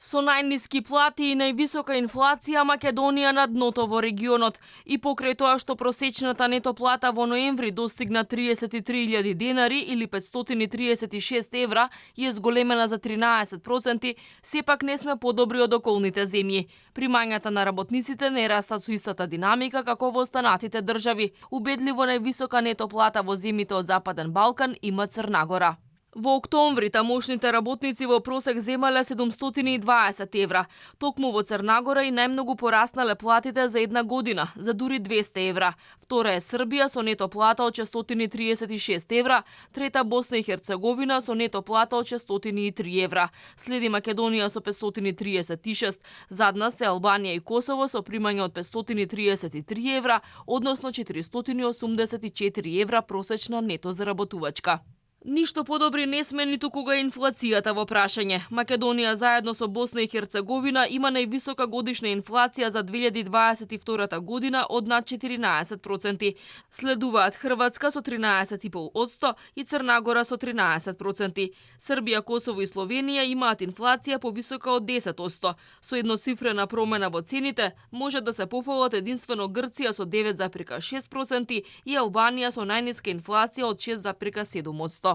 Со најниски плати и највисока инфлација, Македонија на дното во регионот. И покрај тоа што просечната нето плата во ноември достигна 33.000 денари или 536 евра и е зголемена за 13%, сепак не сме подобри од околните земји. Примањата на работниците не растат со истата динамика како во останатите држави. Убедливо највисока нето плата во земјите од Западен Балкан има Црна Гора. Во октомври тамошните работници во просек земале 720 евра. Токму во Црна Гора и најмногу пораснале платите за една година, за дури 200 евра. Втора е Србија со нето плата од 636 евра, трета Босна и Херцеговина со нето плата од 603 евра. Следи Македонија со 536, зад нас се Албанија и Косово со примање од 533 евра, односно 484 евра просечна нето заработувачка. Ништо подобри не сме ниту кога е инфлацијата во прашање. Македонија заедно со Босна и Херцеговина има највисока годишна инфлација за 2022 година од над 14%. Следуваат Хрватска со 13,5% и Црна Гора со 13%. Србија, Косово и Словенија имаат инфлација повисока од 10%. Со едноцифрена промена во цените може да се пофалат единствено Грција со 9,6% и Албанија со најниска инфлација од 6,7%.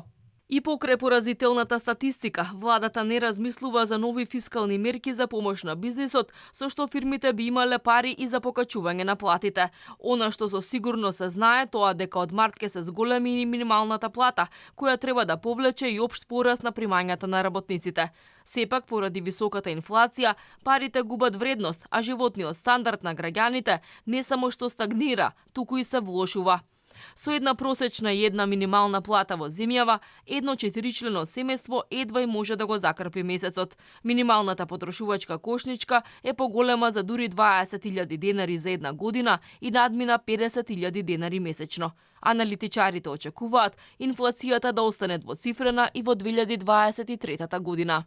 И покрај поразителната статистика, владата не размислува за нови фискални мерки за помош на бизнисот, со што фирмите би имале пари и за покачување на платите. Она што со сигурно се знае тоа дека од март ќе се зголеми и минималната плата, која треба да повлече и општ пораст на примањата на работниците. Сепак, поради високата инфлација, парите губат вредност, а животниот стандард на граѓаните не само што стагнира, туку и се влошува. Со една просечна и една минимална плата во земјава, едно 4-члено семејство едва и може да го закрпи месецот. Минималната потрошувачка кошничка е поголема за дури 20.000 денари за една година и надмина 50.000 денари месечно. Аналитичарите очекуваат инфлацијата да остане двоцифрена и во 2023 година.